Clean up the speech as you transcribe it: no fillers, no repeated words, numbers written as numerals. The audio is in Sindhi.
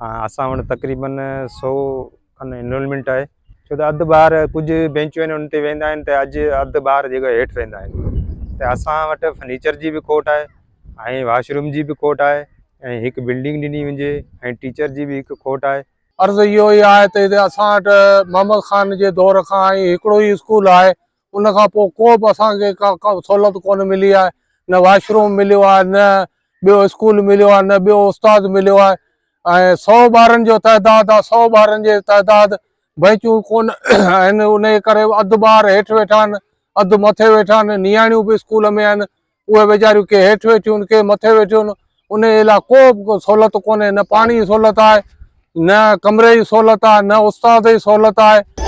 اسان وٽ تقريبن سو کن انرولمينٽ آهي ڇو ته اڌ ٻار ڪجهه بينچون آهن ان تي ويندا آهن ته اڄ اڌ ٻار جيڪو هيٺ ويندا آهن ته اسان وٽ فرنيچر جي به کوٽ آهي ۽ واش روم جي به کوٽ آهي ۽ هڪ بلڊنگ ڏني وڃي ۽ ٽيچر جي به هڪ کوٽ آهي. عرض اهو ئي آهي ته هتي اسان وٽ محمد خان جي دور کان ئي هڪڙو ئي اسڪول آهي ان کان پوء ڪو به اسان کي ڪا سهولت ڪونه ملي آهي نه واش روم مليو آهي نه ٻيو اسڪول مليو آهي نه ٻيو استاد مليو آهي ۽ سو ٻارن جو تعداد آهي سو ٻارن جي تعداد بئنچون ڪونه آهن ان جي ڪري اڌ ٻار هيٺ ويٺا آهن اڌ مٿي ويٺا آهن نياڻيون به اسڪول ۾ آهن اهي ويچاريون ڪي هيٺ ويٺيون آهن ڪي مٿي ويٺيون آهن ان جي لاء ڪو به سهولت ڪونهي نه پاڻي جي سهولت آهي نه ڪمري جي سهولت آهي نه استاد جي سهولت آهي.